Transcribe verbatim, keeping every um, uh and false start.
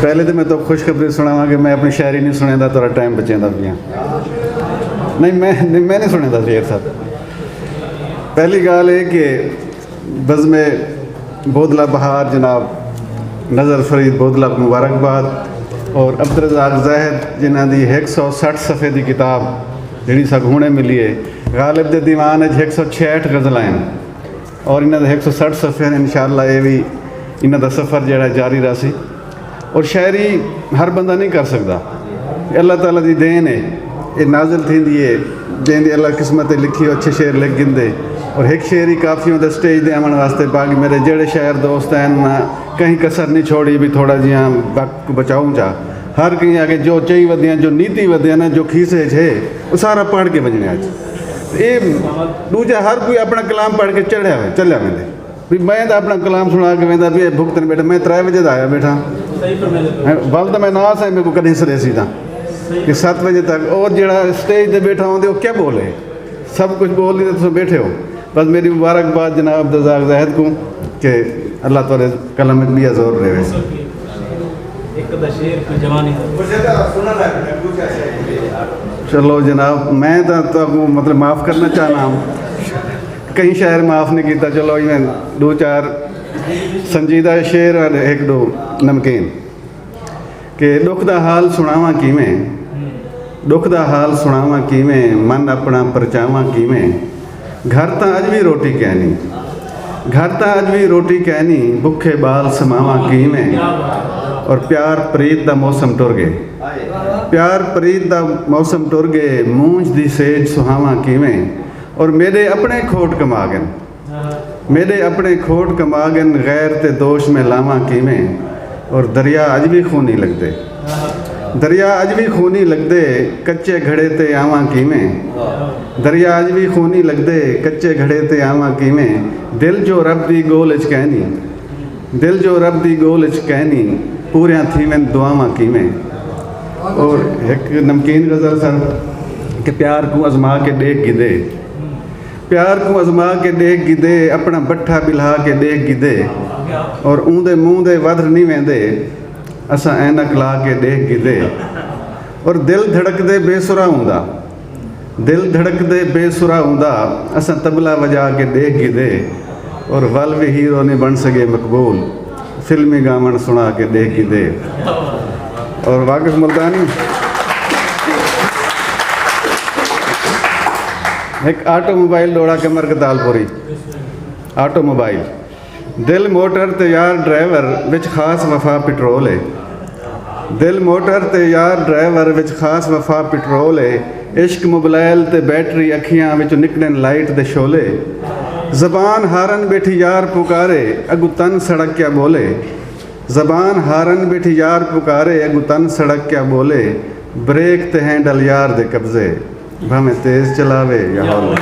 پہلے تو میں تو خوشخبری سناواں کہ میں اپنی شاعری نہیں سنیندا، تھوڑا ٹائم بچیندا پیاں۔ نہیں، میں نہیں، میں نہیں سنیندا شعر صاحب۔ پہلی ڳالھ ہے کہ بزم بودلہ بہار جناب نظر فرید بودلہ کوں مبارکباد، اور عبدالرزاق زاہد جنہاں دی ہک سو سٹھ صفحے دی کتاب جڑی ساکوں ہݨے ملی ہے، غالب دے دیوان اچ ہک سو چھیہٹھ غزلاں ہن اور انہاں دے ہک سو سٹھ صفحے ہن۔ انشاءاللہ اے وی انہاں دا سفر جڑا جاری رہسی۔ اور شاعری ہر بندہ نہیں کر سکدا، اے اللہ تعالیٰ دی دین ہے، اے نازل تھیندی ہے، جیندی اللہ قسمت تے لکھی ہو اچھے شعر لکھ گھندے۔ اور ہک شعر ہی کافی ہوندا، سٹیج تے آوݨ واسطے۔ باقی میرے جڑے شاعر دوست ہیں، انہاں کہیں کسر نہیں چھوڑی، بھی تھوڑا جیاں وقت کو بچاؤں چا۔ ہر کہیں آگے جو چئی ودیاں، جو نیتی ودیاں نا، جو کھیسے اچ ہے، وہ سارا پڑھ کے ونڄݨے اچ۔ اے ݙوجھا ہر کوئی اپنا کلام پڑھ کے چڑھیا ہوئے، چلیا ویندے۔ بھی میں تاں اپنا کلام سنا کے ویندا پیا، بھگتن بیٹھا، میں ترے وجے دا آیا بیٹھا۔ ول تاں میں نہ سائیں، میرے کو کدیں سرے سی تاں کہ ست وجے تک، اور جڑا سٹیج تے بیٹھا ہوندے، وہ کیا بولے؟ سب کچھ بول لیندے، تساں بیٹھے ہو۔ بس میری مبارکباد جناب عبدالرزاق زاہد کو کہ اللہ تعالیٰ قلم وچ ٻیا زور ݙیوے۔ ہک دا شعر کوئی جوانی دا۔ چلو جناب، میں تاں تہاکوں مطلب معاف کرنا چاہنا ہاں۔ کہیں شاعر معاف نہیں کیتا۔ چلو ایویں ݙو چار سنجیدہ شعر اور ہک ݙو نمکین۔ کہ ݙکھ دا حال سݨاواں کیویں، ݙکھ دا حال سݨاواں کیویں، من اپݨا پرچاواں کیویں۔ گھر تاں اڄ وی روٹی کینی، گھر تاں اڄ وی روٹی کینی، بکھے ٻال سماواں کیویں۔ اور پیار پریت دا موسم ٹر ڳئے، پیار پریت دا موسم ٹر ڳئے، مونجھ دی سیج سہاواں کیویں۔ اور میݙے اپݨے کھوٹ کما ڳن، میݙے اپݨے کھوٹ کما ڳن، غیر تے دوش میں لاواں کیویں۔ اور دریا اڄ وی خونی لڳدے، دریا اڄ وی خونی لڳدے، کچے گھڑے تے آواں کیویں۔ دریا اڄ وی خونی لڳدے، کچے گھڑے تے آواں کیویں۔ دل جو رب دی ڳول اچ کینی، دل جو رب دی ڳول اچ کینی، پوریاں تھیون دعاواں کیویں۔ اور ہک نمکین غزل سر کہ پیار کوں ازما کے ݙیکھ گھدے، پیار کوں ازما کے ݙیکھ گھدے، اپݨا بٹھا ٻلھا کے ݙیکھ گھدے۔ اور اوندے منہ دے ودھ نہیں ویندے، اساں عینک لا کے ݙیکھ گھدے۔ اور دل دھڑکدے بے سرا ہوندا، دل دھڑکدے بے سرا ہوندا، اساں طبلہ وڄا کے ݙیکھ گھدے۔ اور ول وی ہیرو نہیں بݨ سڳے مقبول، فلمی ڳاوݨ سݨا کے ݙیکھ گھدے۔ اور واقف ملتانی ہک آٹو موبائل ݙوڑا قمر گدال پوری، آٹو موبائل۔ دل موٹر تے یار ڈرائیور، وچ خاص وفا پٹرول ہے۔ دل موٹر تے یار ڈرائیور، وچ خاص وفا پٹرول ہے۔ عشق موبلائل تے بیٹری، اکھیاں وچ نکلن لائٹ دے شعلے۔ زبان ہارن بیٹھی یار پکارے، اڳوں تن سڑک کیا ٻولے۔ زبان ہارن بیٹھی یار پکارے، اڳوں تن سڑک کیا ٻولے۔ بریک تے ہینڈل یار دے قبضے، بھاویں تیز چلاوے یا ہولے۔